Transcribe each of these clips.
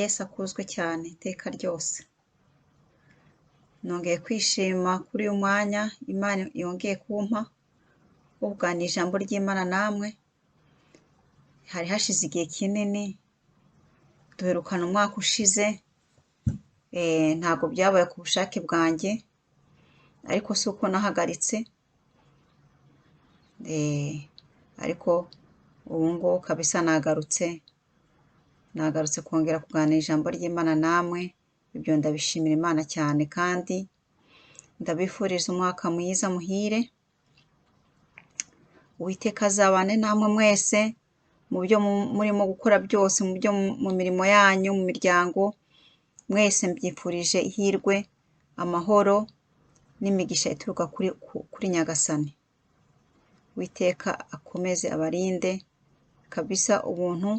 Yesu akuzwe cyane iteka ryose. Nongeye kwishima kuri uyu mwanya Imana yongeye kumpa wo kuganira ijambo ry'Imana namwe. Hari hashize igihe kinini, duherukana umwaka ushize, ntabwo byabaye ku bushake bwanjye, ariko si uko nahagaritse, ariko ubu ngubu kabisa nagarutse, nagarutse kongera kuganira ijambo ry'Imana namwe, ibyo ndabishimira Imana cyane kandi ndabifuriza umwaka mwiza muhire, Uwiteka azabane namwe mwese mu byo murimo gukora byose, mu byo mu mirimo yanyu, mu miryango, mwese mbyifurije ihirwe, amahoro n'imigisha ituruka kuri Nyagasani. Uwiteka akomeze abarinde kabisa, ubuntu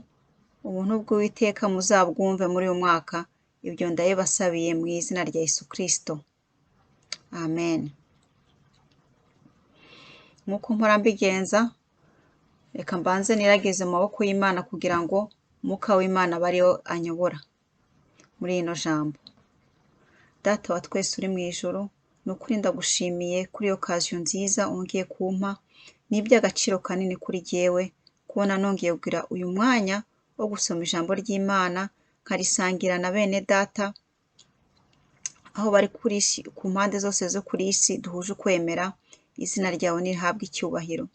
bw'Uwiteka muzabwumve muri uyu mwaka, ibyo ndabibasabiye mu izina rya Yesu Kristo. Amen. Nk'uko mpora mbigenza, reka mbanze nirageze mu maboko y'Imana kugira ngo Umwuka w'Imana abe ariwe anyobora muri rino jambo. Data wa twese uri mu ijuru, ni ukuri ndagushimiye kuri iyo okaziyo nziza wongeye kumpa, ni iby'agaciro kanini kuri jyewe kubona nongeye kugira uyu mwanya wo gusoma ijambo ry'Imana, nkarisangira na bene data aho bari kuri isi, ku mpande zose zo kuri isi duhuje ukwemera, izina ryawe nirihabwe icyubahiro.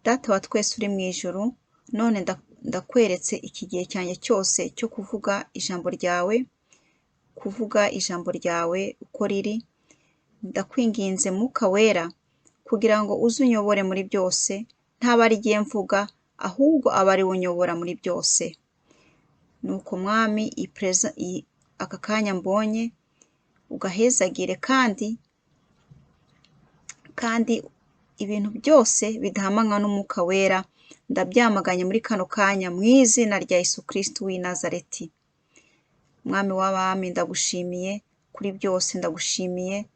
Data wa twese uri mu ijuru, none ndakweretse iki gihe cyanjye cyose cyo kuvuga ijambo ryawe, kuvuga ijambo ryawe uko riri, ndakwinginze Mwuka Wera kugira ngo uze unyobore muri byose, ntaba ari jye mvuga, ahubwo abe ari we unyobora muri byose. Nuko Mwami, aka kanya mbonye ugahezagire, kandi ibintu byose bidahamanywa n'Umwuka Wera ndabyamaganye muri kano kanya mu izina rya Yesu Kristo w'i Nazareti. Mwami w'abami, ndagushimiye kuri byose, ndagushimiye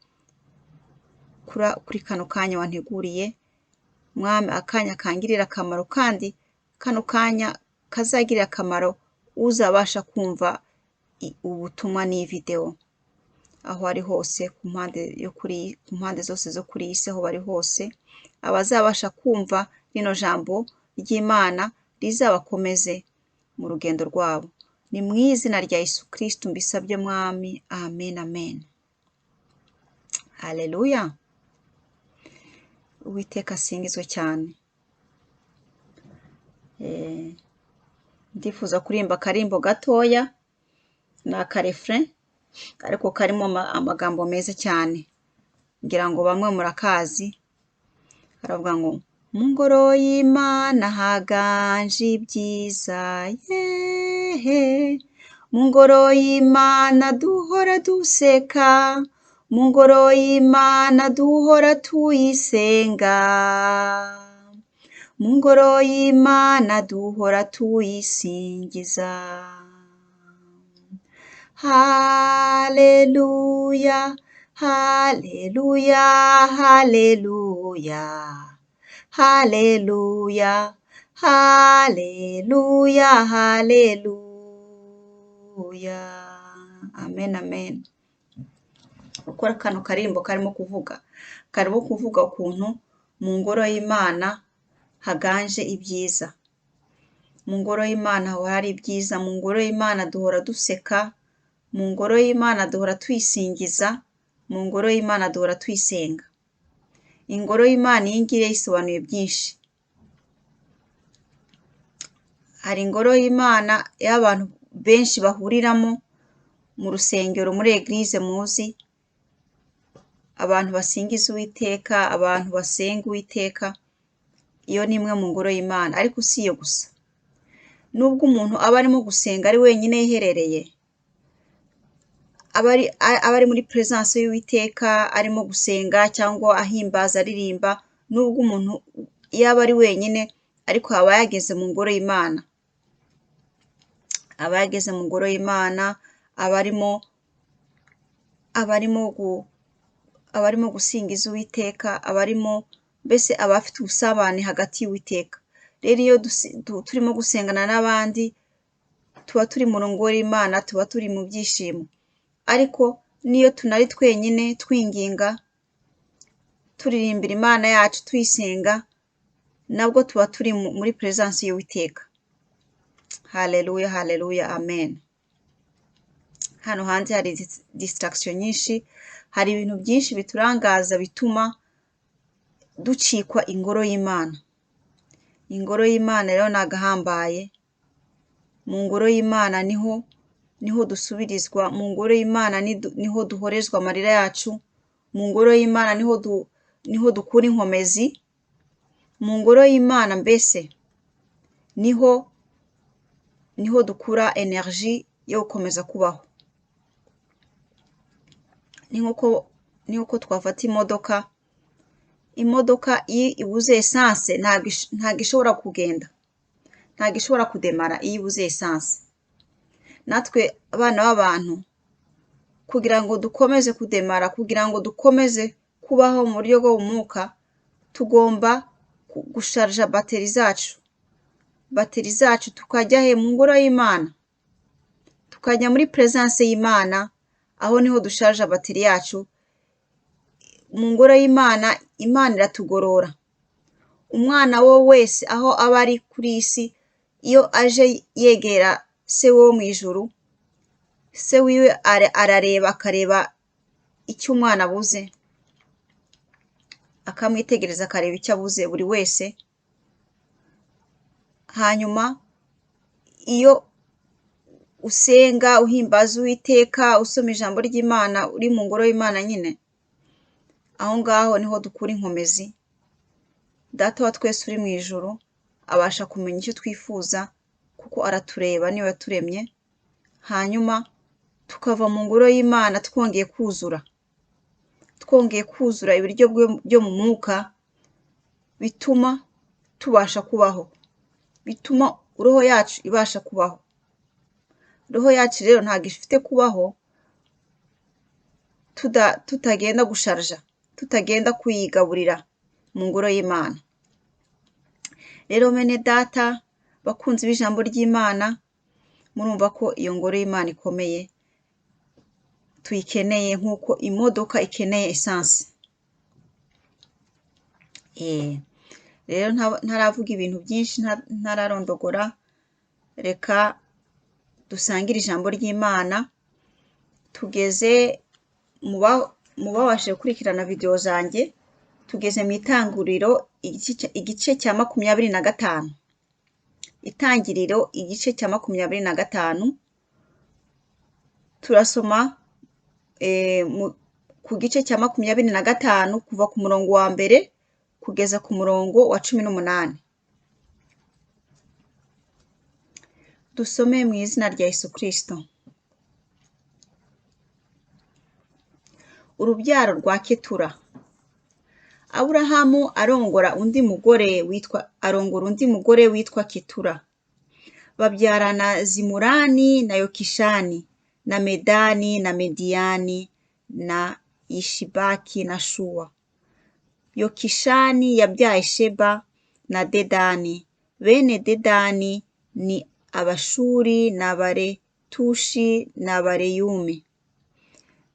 kuri kano kanya wanteguriye. Mwami, akanya kangirira akamaro, kandi kano kanya kazagirira akamaro uzabasha kumva ubutumwa n'iyi videwo aho ari hose, ku mpande zose zo kuri iyi si, aho bari hose, abazabasha kumva rino jambo ry'Imana rizabakomeze mu rugendo rwabo. Ni mu izina rya Yesu Kristo mbisabye Mwami, amen, amen. Haleluya. Uwiteka asingizwe cyane. Ndifuza kuririmba akarimbo gatoya, ni akarefre ariko karimo amagambo meza cyane, ngira ngo bamwe murakazi. Karavuga ngo mu ngoro y'Imana haganje ibyiza, yehe, mu ngoro y'Imana duhora duseka, mu ngoro y'Imana duhora tuyisenga, mu ngoro y'Imana duhora tuyisingiza. Haleluya, haleluya, haleluya, haleluya, haleluya, haleluya. Amen, amen. Ukora kano karimbo karimo kuvuga ukuntu mu ngoro y'Imana haganje ibyiza. Mu ngoro y'Imana hahora hari ibyiza, mu ngoro y'Imana duhora duseka, mu ngoro y'Imana duhora tuyisingiza, mu ngoro y'Imana duhora tuyisenga. Ingoro y'Imana iyi ngiyi isobanuye byinshi. Hari ingoro y'Imana y'abantu benshi bahuriramo mu rusengero, muri eglise muzi, abantu basingiza Uwiteka, abantu basenga Uwiteka, iyo ni imwe mu ngoro y'Imana. Ariko si iyo gusa, nubwo umuntu aba arimo gusenga ari wenyine yiherereye, aba ari muri presence y'Uwiteka arimo gusenga cyangwa ahimbaza aririmba, nubwo umuntu yaba ari wenyine ariko aba yageze mu ngoro y'Imana, aba yageze mu ngoro y'Imana, aba arimo gusingiza Uwiteka, aba arimo mbese aba afite ubusabane hagati y'Uwiteka. Rero iyo turimo gusengana n'abandi, Tuba turi mu ngoro y'Imana, tuba turi mu byishimo. Ariko n'iyo tunari twenyine twinginga, turirimbira Imana yacu, tuyisenga, nabwo tuba turi muri presence y'Uwiteka. Haleluya, haleluya, amen. Hano hanze hari distraction nyinshi, hari ibintu byinshi biturangaza bituma ducikwa ingoro y'Imana. Ingoro y'Imana rero ni agahambaye. Mu ngoro y'Imana niho dusubirizwa, mu ngoro y'Imana niho duhorezwa amarira yacu, mu ngoro y'Imana niho dukura inkomezi, mu ngoro y'Imana mbese niho dukura energy yo gukomeza kubaho. Ni nkuko twafata imodoka, imodoka iyo ibuze essence ntabwo ishobora kugenda, ntabwo ishobora kudemara iyo ibuze essence. Natwe abana b'abantu, kugira ngo dukomeze kudemara, kugira ngo dukomeze kubaho mu buryo bwo mu mwuka, tugomba gusharija bateri zacu. Bateri zacu tukajya he? Mu ngoro y'Imana, tukajya muri presence y'Imana, aho niho dusharija bateri yacu. Mu ngoro y'Imana, Imana iratugorora. Umwana wo wese aho aba ari kuri iyi si, iyo aje yegera se wo mu ijuru, se wiwe arareba, akareba icyo umwana abuze, akamwitegereza akareba icyo abuze buri wese. Hanyuma iyo usenga uhimbaza Uwiteka, usoma ijambo ry'Imana, uri mu ngoro y'Imana nyine, aho ngaho niho dukura inkomezi. Data wa twese uri mu ijuru abasha kumenya icyo twifuza, kuko aratureba, niwe yaturemye. Hanyuma tukava mu ngoro y'Imana twongeye kuzura, twongeye kuzura ibiryo byo mu mwuka bituma tubasha kubaho, bituma roho yacu ibasha kubaho. Roho yacu rero ntabwo ifite kubaho tutagenda gusharja, tutagenda kuyigaburira mu ngoro y'Imana. Rero bene data bakunzi b'ijambo ry'Imana, murumva ko iyo ngoro y'Imana ikomeye, tuyikeneye nk'uko imodoka ikeneye essence. Rero ntaravuga ibintu byinshi, ntararondogora, reka dusangire ijambo ry'Imana. Tugeze mu babashije gukurikirana video zanjye, tugeze mu itangiriro igice cya 25. Itangiriro igice cya 25, turasoma ku gice cya 25 kuva ku murongo wa mbere kugeza ku murongo wa 18. Dusome mu izina rya Yesu Kristo. Urubyaro rwa Ketura. Aburahamu arongora undi mugore witwa Ketura. Babyarana Zimurani na Yokishani na Medani na Mediyani na Yishibaki na Shuwa. Yokishani yabyaye Sheba na Dedani. Bene Dedani ni Abashuri n'Abaretushi n'Abareyumi.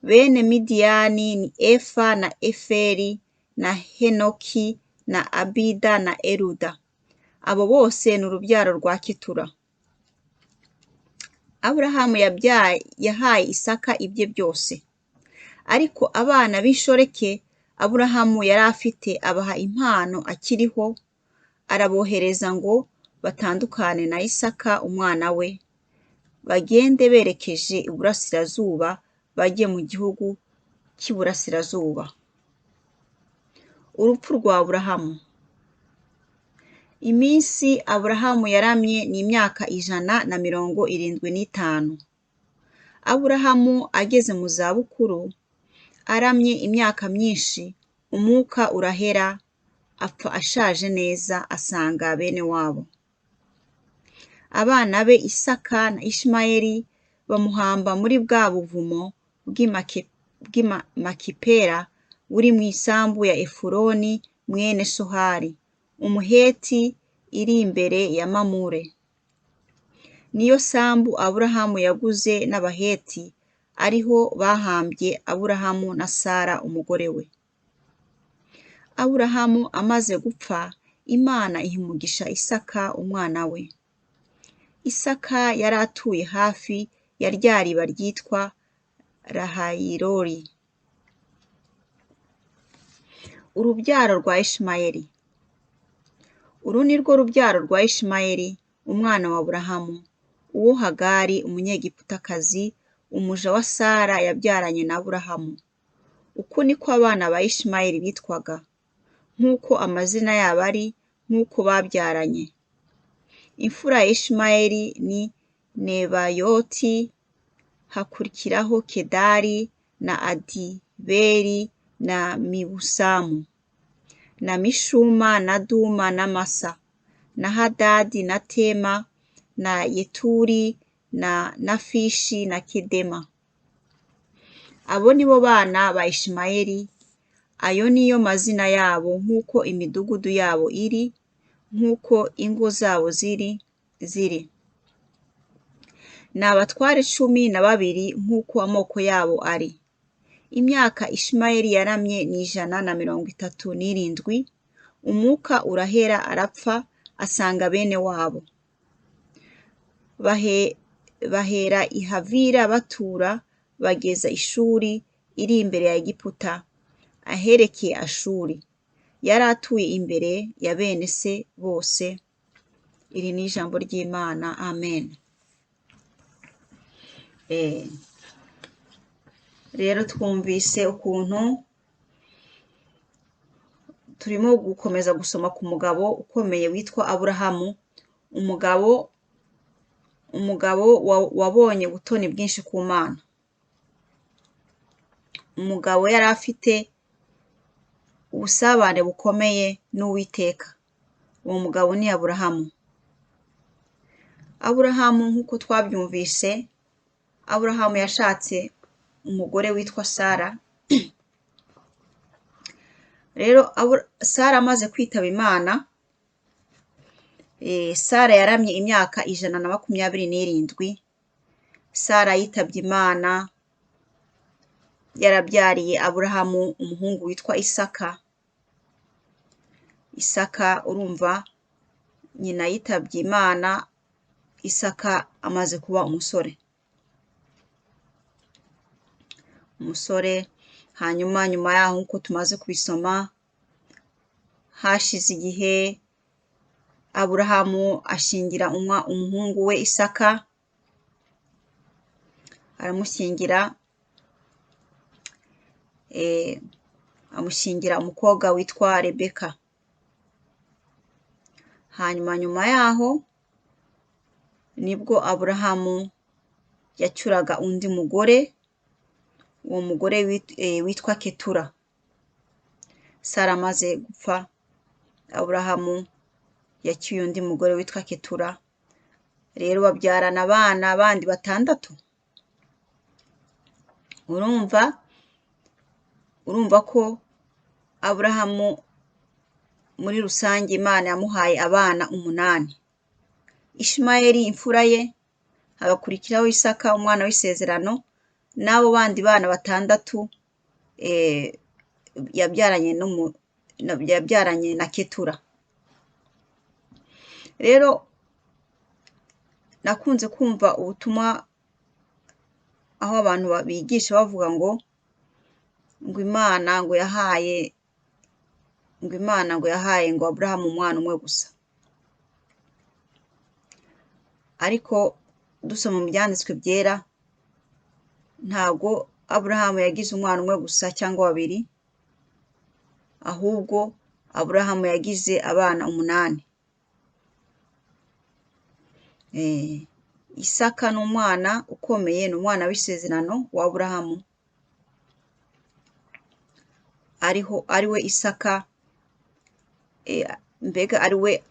Bene Midiyani ni Efa na Eferi na Henoki na Abida na Eruda. Abo bose ni urubyaro rwa Ketura. Aburahamu yahaye Isaka ibye byose. Ariko abana b'inshoreke Aburahamu yari afite abaha impano akiriho, arabohereza ngo batandukane na Isaka umwana we, bagende berekeje iburasirazuba, bajye mu gihugu cy'iburasirazuba. Urupfu rwa Aburahamu. Iminsi Aburahamu yaramye ni imyaka 175. Aburahamu ageze mu zabukuru, aramye imyaka myinshi, umwuka urahera, apfa ashaje neza, asanga bene wabo. Abana be Isaka na Ishimayeli bamuhamba muri bwa buvumo bw'i Makipela buri mu isambu ya Efuroni mwene Sohari, Umuheti, iri imbere ya Mamure. Niyo sambu Aburahamu yaguze n'Abaheti, ariho bahambye Aburahamu na Sara umugore we. Aburahamu amaze gupfa, Imana iha umugisha Isaka umwana we. Isaka yari atuye hafi ya rya riba ryitwa Rahayirori. Urubyaro rwa Ishimayeli. Uru ni rwo rubyaro rwa Ishimayeli, umwana wa Aburahamu, uwo Hagari Umunyegiputakazi, umuja wa Sara yabyaranye na Aburahamu. Uku niko abana ba Ishimayeli bitwaga, nk'uko amazina yabo ari, nk'uko babyaranye. Imfura ya Ishimayeli ni Nebayoti, hakurikiraho Kedari na Adibeli na Mibusamu, na Mishuma na Duma na Masa, na Hadadi na Tema na Yeturi na Nafishi na Kedema. Abo ni bo bana ba Ishimayeli, ayo ni yo mazina yabo nk'uko imidugudu yabo iri, nk'uko ingo zabo ziri. Ni abatware 12 nk'uko amoko yabo ari. Imyaka Ishimayeli yaramye ni 137, umwuka urahera arapfa asanga bene wabo. Bahera i Havila batura bageza Ishuri iri imbere ya Egiputa, aherekeye Ashuri. Yari atuye imbere ya bene se bose. Iri ni ijambo ry'Imana. Amen. Rero twumvise ukuntu turimo gukomeza gusoma ku mugabo ukomeye witwa Aburahamu, umugabo wabonye ubutoni bwinshi ku Mana. Umugabo yari afite ubusabane bukomeye n'Uwiteka. Uwo mugabo ni Aburahamu. Aburahamu nk'uko twabyumvise, Aburahamu yashatse umugore witwa Sara. Rero Sara amaze kwitaba Imana, Sara yaramye imyaka 127. Sara yitabye Imana yarabyariye Aburahamu umuhungu witwa Isaka. Isaka urumva nyina yitabye Imana, Isaka amaze kuba umusore. Hanyuma nyuma yaho nk'uko tumaze kubisoma, hashize igihe Aburahamu ashingira umuhungu we Isaka, aramushyingira, amushyingira umukobwa witwa Rebeka. Hanyuma nyuma yaho nibwo Aburahamu yacyuraga undi mugore, uwo mugore witwa Ketura. Sara amaze gupfa, Aburahamu yacyuye undi mugore witwa Ketura. Rero babyarana abana bandi 6. Urumva ko Aburahamu muri rusange Imana yamuhaye abana 8. Ishimayeli imfura ye, hagakurikiraho Isaka umwana w'isezerano, n'abo bandi bana 6 yabyaranye na Ketura. Rero nakunze kumva ubutumwa aho abantu bigisha bavuga ngo Imana ngo yahaye ngo Aburahamu umwana umwe gusa. Ariko dusoma mu byanditswe byera, ntabwo Aburahamu yagize umwana umwe gusa cyangwa babiri, ahubwo Aburahamu yagize abana 8. Isaka ni umwana ukomeye, ni umwana w'isezerano wa Aburahamu, ariwe Isaka, mbega ariwe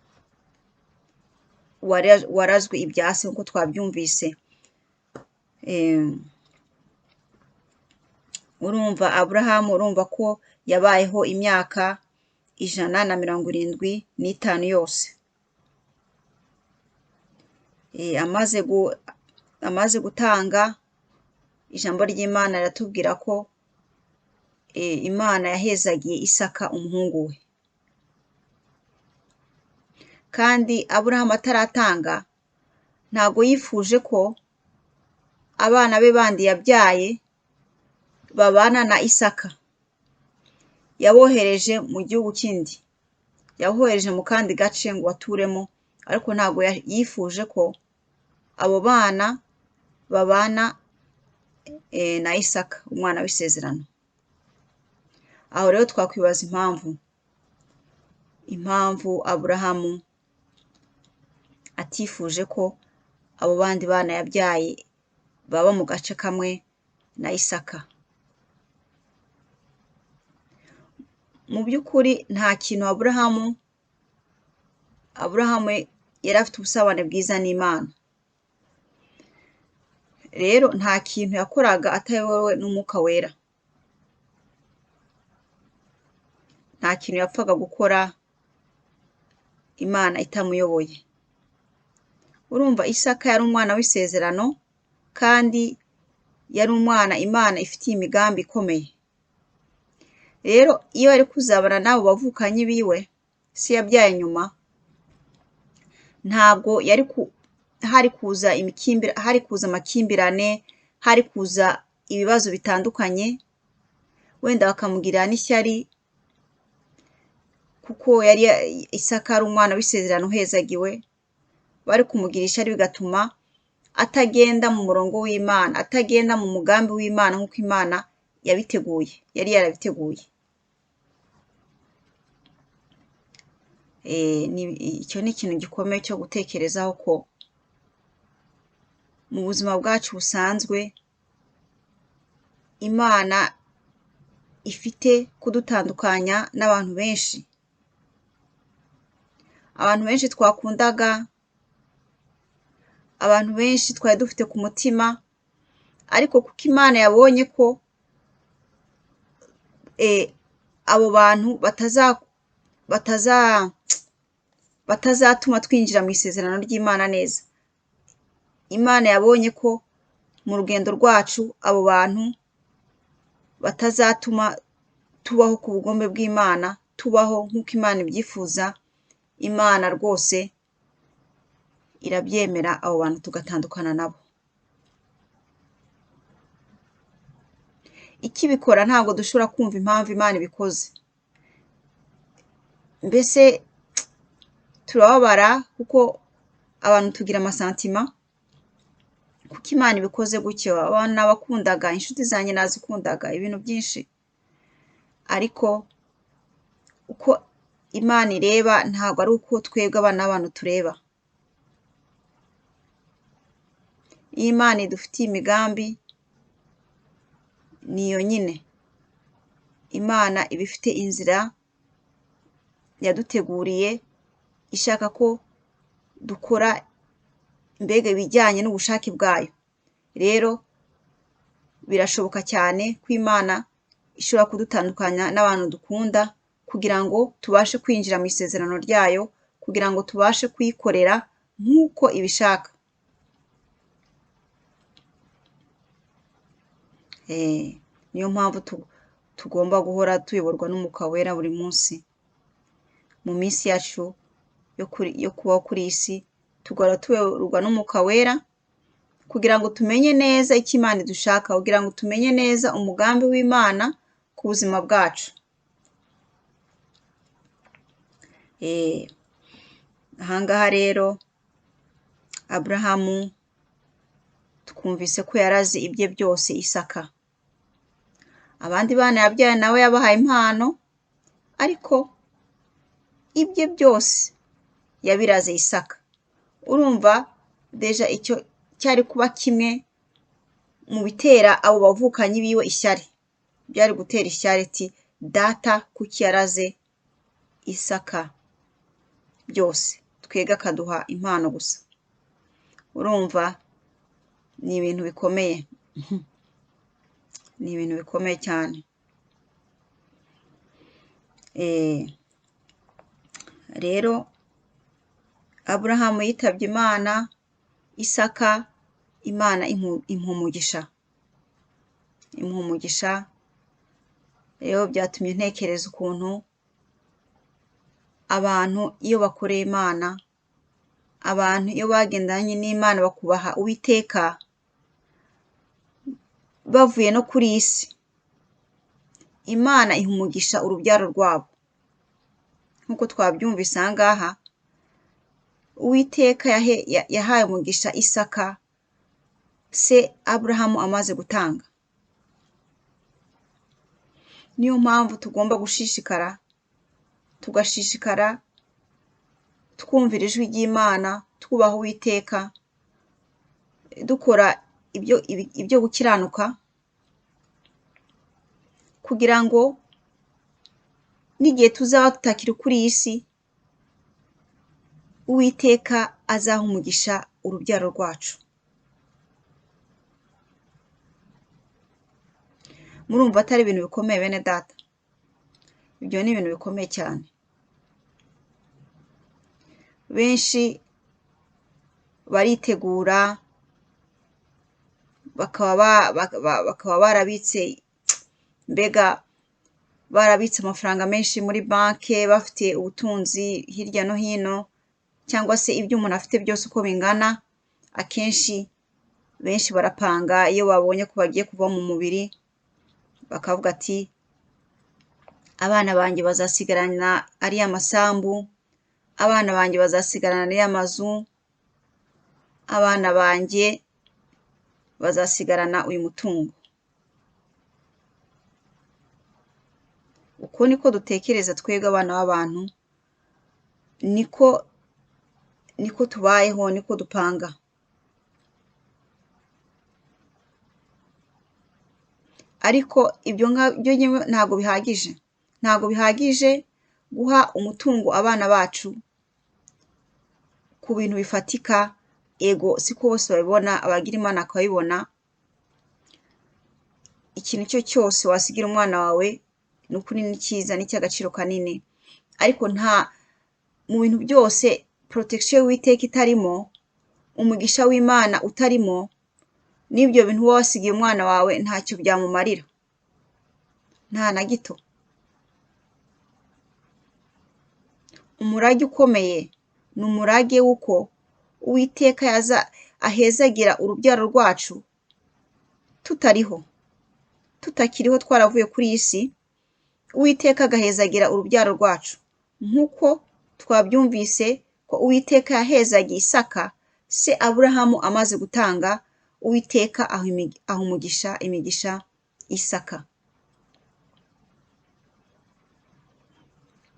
warazwe ibyase nk'uko twabyumvise. Urumva Aburahamu, urumva ko yabayeho imyaka 175 yose. Amaze gutanga, ijambo ry'Imana riratubwira ko Imana yahezagiye Isaka umuhungu we. Kandi Aburahamu ataratanga ntago yifuje ko abana be bandi yabyaye babana na Isaka. Yabohereje mu gihugu kindi, yabohereje mu kandi gace ngo baturemo, ariko ntabwo yifuje ko abo bana babana na Isaka, umwana w'isezerano. Aho rero twakwibaza impamvu Aburahamu atifuje ko abo bandi bana yabyaye baba mu gace kamwe na Isaka. Mu by'ukuri nta kintu Aburahamu yari afite ubusabane bwiza n'Imana. Rero nta kintu yakoraga atayobowe n'Umwuka Wera. Nta kintu yapfaga gukora Imana itamuyoboye. Urumva Isaka yari umwana w'isezerano, kandi yari umwana Imana ifitiye imigambi ikomeye. Rero iyo yari kuzabana n'abo bavukanyi biwe, se yabyaye nyuma, ntabwo yari hari kuza hari kuza amakimbirane, hari kuza ibibazo bitandukanye, wenda bakamugirira n'ishyari, kuko yari Isaka ari umwana w'isezerano uhezagiwe, bari kumugira ishyari bigatuma atagenda mu murongo w'Imana, atagenda mu mugambi w'Imana nk'uko Imana yabiteguye, yari yarabiteguye. Icyo ni ikintu gikomeye cyo gutekerezaho ko mu buzima bwacu busanzwe Imana ifite kudutandukanya n'abantu benshi. Abantu benshi twakundaga, abantu benshi twari dufite ku mutima, ariko kuko Imana yabonye ko abo bantu batazatuma twinjira mu isezerano ry'Imana neza. Imana yabonye ko mu rugendo rwacu abo bantu batazatuma tubaho ku bugombe bw'Imana, tubaho nk'uko Imana ibyifuza. Imana rwose irabyemera, abo bantu tugatandukana nabo. Ikibikora ntabwo dushobora kumva impamvu Imana ibikoze. Mbese turababara kuko abantu tugira amasantima, kuko Imana ibikoze gutyo. Abantu nabakundaga, inshuti zanjye nazikundaga, ibintu byinshi, ariko uko Imana ireba ntabwo ari uko twebwe abana b'abantu tureba. Iyo Imana idufitiye imigambi niyo nyine. Imana iba ifite inzira yaduteguriye, ishaka ko dukora mbega ibijyanye n'ubushake bwayo. Rero birashoboka cyane ko Imana ishobora kudutandukanya n'abantu dukunda kugira ngo tubashe kwinjira mu isezerano ryayo, kugira ngo tubashe kuyikorera nk'uko ibishaka. Niyo mpamvu tugomba guhora tuyoborwa n'Umwuka Wera buri munsi. Mu minsi yacu yo kubaho kuri iyi si, tugahora tuyoborwa n'Umwuka Wera kugira ngo tumenye neza icyo Imana idushaka, kugira ngo tumenye neza umugambi w'Imana ku buzima bwacu. Ahangaha rero Aburahamu twumvise ko yaraze ibye byose Isaka. Abandi bana yabyaye nawe yabahaye impano, ariko ibye byose yabiraze Isaka. Urumva deja icyo cyari kuba kimwe mu bitera abo bavukanyi biwe ishyari. Byari gutera ishyari ati data kuki yaraze Isaka byose, twebwe akaduha impano gusa. Urumva ni ibintu bikomeye, ni ibintu bikomeye cyane. Rero Aburahamu yitabye Imana Isaka Imana imuha umugisha, imuha umugisha. Rero byatumye ntekereza ukuntu abantu iyo bakoreye Imana, abantu iyo bagendanye n'Imana bakubaha Uwiteka, bavuye no kuri iyi si, Imana iha umugisha urubyaro rwabo. Nk'uko twabyumvise aha ngaha, Uwiteka yahaye umugisha Isaka se Aburahamu amaze gutanga. Niyo mpamvu tugomba gushishikara, tugashishikara twumvira ijwi ry'Imana, twubaha Uwiteka, dukora ibyo gukiranuka, kugira ngo n'igihe tuzaba tutakiri kuri iyi si, Uwiteka azaha umugisha urubyaro rwacu. Murumva atari ibintu bikomeye bene data? Ibyo ni ibintu bikomeye cyane. Benshi baritegura bakaba barabitse, mbega barabitse amafaranga menshi muri banki, bafite ubutunzi hirya no hino, cyangwa se ibyo umuntu afite byose uko bingana. Akenshi benshi barapanga iyo babonye ko bagiye kuva mu mubiri, bakavuga ati abana banjye bazasigarana ariya masambu, abana banjye bazasigarana ariya mazu, abana banjye bazasigarana uyu mutungo. Uko niko dutekereza twebwe abana b'abantu, niko tubayeho, niko dupanga. Ariko ibyo ngibyo ntabwo bihagije, ntabwo bihagije guha umutungo abana bacu ku bintu bifatika. Ego siko bose babibona, abagira Imana bakabibona. Ikintu cyo cyose wasigira umwana wawe ni ukuri ni cyiza, ni icy'agaciro kanini, ariko nta mu bintu byose protection y'Uwiteka itarimo, umugisha w'Imana utarimo, n'ibyo bintu uba wasigiye umwana wawe ntacyo byamumarira, nta na gito. Umurage ukomeye ni umurage w'uko Uwiteka ahezagira urubyaro rwacu tutariho, tutakiriho, twaravuye kuri iyi si. Uwiteka agahezagira urubyaro rwacu nk'uko twabyumvise ko Uwiteka yahezagiye Isaka se Aburahamu amaze gutanga. Uwiteka aha umugisha imigisha Isaka.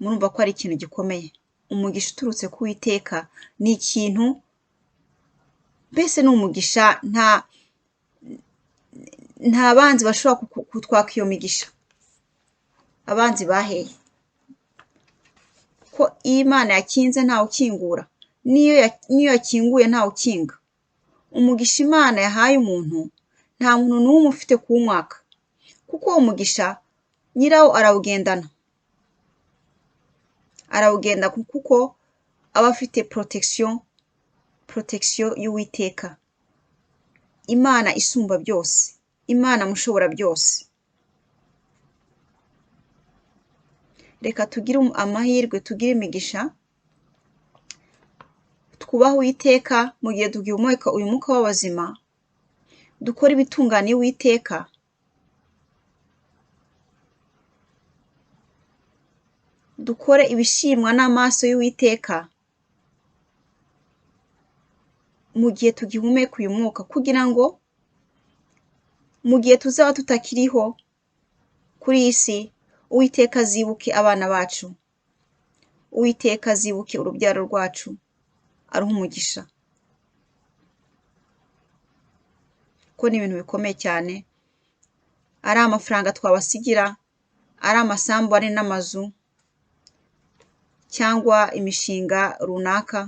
Murumva ko ari ikintu gikomeye. Umugisha uturutse ku Uwiteka ni ikintu, mbese ni umugisha, nta banzi bashobora kutwaka iyo migisha. Abanzi baheye ko iyo Imana yakinze ntawe ukingura, n'iyo yakinguye ntawe ukinga. Umugisha Imana yahaye umuntu nta muntu n'umwe ufite kuwumwaka, kuko uwo mugisha nyirawo arawugendana, arawugenda kuko aba afite protection y'Uwiteka, Imana isumba byose, Imana mushobora byose. Reka tugire amahirwe, tugire imigisha, twubahe Uwiteka mu gihe tugihumeka uyu mwuka w'abazima, dukore ibitunganye Uwiteka, dukore ibishimwa n'amaso y'Uwiteka mu gihe tugihumeka uyu mwuka, kugira ngo mu gihe tuzaba tutakiriho kuri iyi si, Uwiteka azibuke abana bacu, Uwiteka azibuke urubyaro rwacu, aruhe umugisha. Ko ni ibintu bikomeye cyane, ari amafaranga twabasigira, ari amasambu, ari n'amazu, cyangwa imishinga runaka,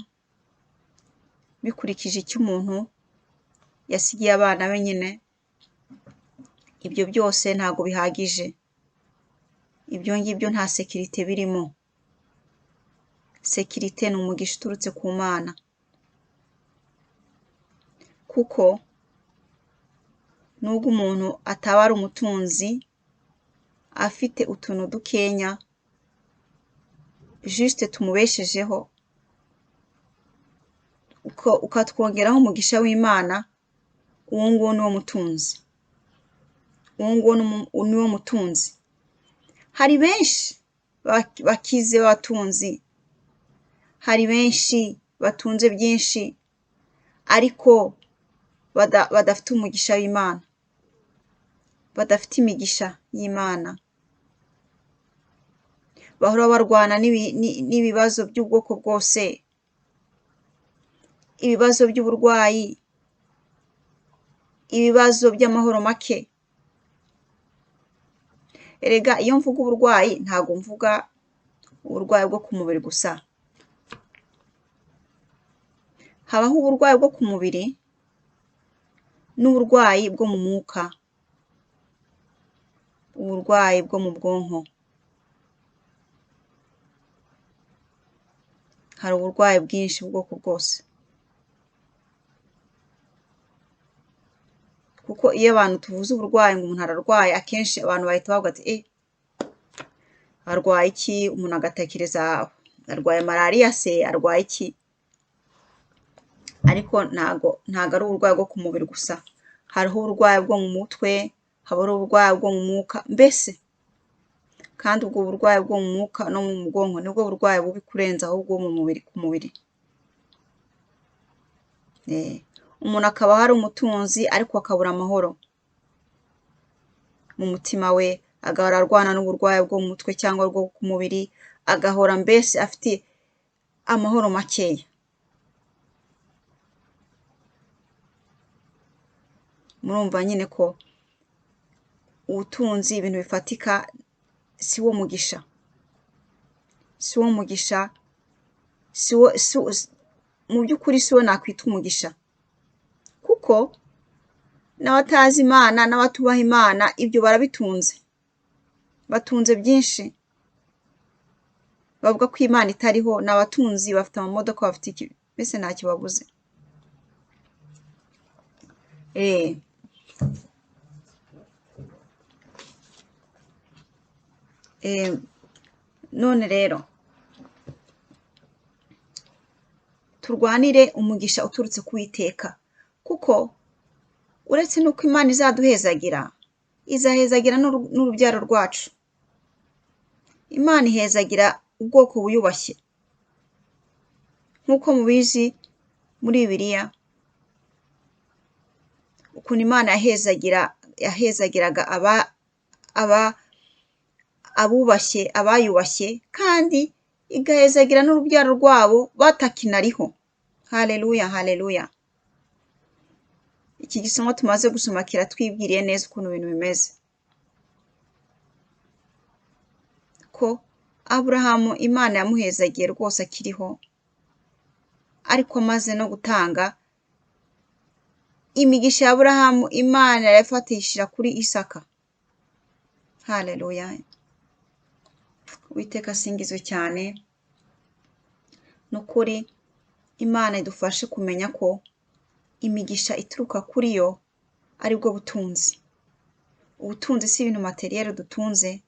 bikurikije icyo umuntu yasigiye abana be nyine. Ibyo byose ntabwo bihagije, ibyo ngibyo nta sekirite birimo. Sekirite ni umugisha uturutse ku Mana. Kuko nubwo umuntu ataba ari umutunzi afite utuntu dukenya juste tumubeshejeho, ukatwongeraho umugisha w'Imana, uwo nguwo niwo mutunzi, uwo nguwo niwo mutunzi. Hari benshi bakize b'abatunzi, hari benshi batunze byinshi ariko badafite umugisha w'Imana, badafite imigisha y'Imana, bahora barwana n'ibibazo by'ubwoko bwose, ibibazo by'uburwayi, ibibazo by'amahoro make. Erega iyo mvuga uburwayi ntabwo mvuga uburwayi bwo ku mubiri gusa. Habaho uburwayi bwo ku mubiri n'uburwayi bwo mu mwuka, uburwayi bwo mu bwonko. Hari uburwayi bwinshi bw'ubwoko bwose. Kuko iyo abantu tuvuze uburwayi ngo umuntu ararwaye, akenshi abantu bahita bavuga ati arwaye iki? Umuntu agatekereza arwaye malariya se, arwaye iki? Ariko ntago ari uburwayi bwo ku mubiri gusa, hariho uburwayi bwo mu mutwe, habaho uburwayi bwo mu mwuka, mbese kandi ubwo burwayi bwo mu mwuka no mu bwonko nibwo burwayi bubi kurenza ahubwo mu mubiri, ku mubiri. Umuntu akaba ari umutunzi ariko akabura amahoro mu mutima we, agahora arwana n'uburwayi bwo mu mutwe cyangwa bwo ku mubiri, agahora mbese afite amahoro makeya. Murumva nyine ko ubutunzi, ibintu bifatika si wo mugisha, si wo mugisha, si wo, mu by'ukuri si wo nakwita umugisha, kuko n'abatazi Imana n'abatubaha Imana ibyo barabitunze, batunze byinshi. Bavuga ko Imana itariho, ni abatunzi, bafite amamodoka, bafite iki, mbese ntacyo babuze. None rero turwanire umugisha uturutse ku Uwiteka, kuko uretse n'uko Imana izaduhezagira, izahezagira n'urubyaro rwacu. Imana ihezagira ubwoko buyubashye, nk'uko mubizi muri Bibiliya ukuntu Imana yahezagiraga abubashye, abayubashye, kandi igahezagira n'urubyaro rwabo batakinariho. Haleluya, haleluya. Iki gisomo tumaze gusoma kiratwibwiriye neza ukuntu ibintu bimeze, ko Aburahamu Imana yamuhezagiye rwose akiriho, ariko amaze no gutanga imigisha ya Aburahamu Imana yafatishira kuri Isaka. Haleluya. Uwiteka asingizwe cyane. Nukuri Imana idufashe kumenya ko imigisha ituruka kuri yo aribwo butunzi. Ubutunzi si ibintu materiel dutunze,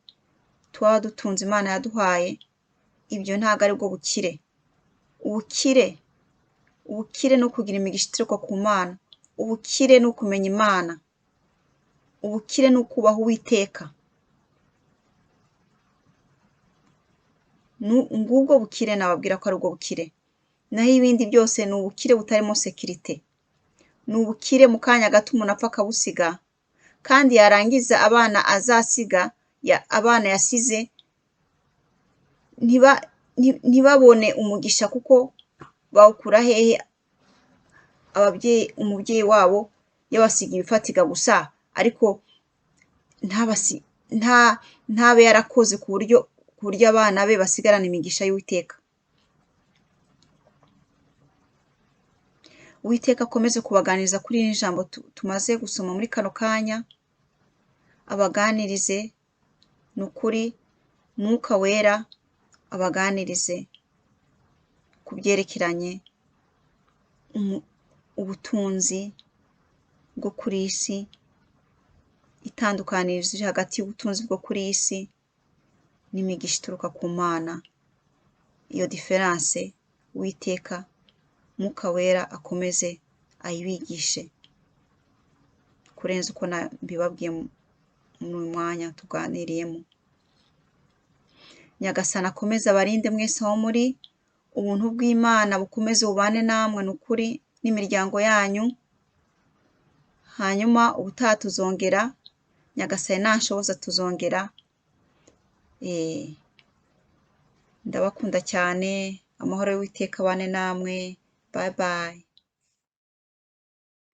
twaba dutunze Imana yaduhaye, ibyo ntabwo aribwo bukire. Ubukire, ubukire no kugira imigisha ituruka ku Mana, ubukire no kumenya Imana, ubukire no kubaha Uwiteka. Ngubwo bukire nababwira ko aribwo bukire. Naho ibindi byose ni ubukire butarimo sekirite, ni ubukire mu kanya gato umuntu apfa akabusiga, kandi yarangiza abana azasiga, abana yasize ntibabone umugisha, kuko bawukura hehe? Ababyeyi, umubyeyi wabo yabasiga ibifatika gusa, ariko ntabe yarakoze ku buryo abana be basigarana imigisha y'Uwiteka. Uwiteka akomeze kubaganiriza kuri iri jambo tumaze gusoma muri kano kanya, abaganirize ni ukuri, Mwuka Wera abaganirize ku byerekeranye ubutunzi, bwo kuri iyi si, itandukanirizo riri hagati y'ubutunzi bwo kuri iyi si n'imigisha ituruka ku Mana. Iyo diferanse Uwiteka Mwuka Wera akomeze ayibigishe kurenza uko mbibabwiye muri uyu mwanya tuganiriyemo. Nyagasani akomeze abarinde mwese aho muri, ubuntu bw'Imana bukomeze bubane namwe ni ukuri n'imiryango yanyu, hanyuma ubutaha tuzongera, Nyagasani nanshoboza tuzongera, ndabakunda cyane, amahoro y'Uwiteka abane namwe, bye bye.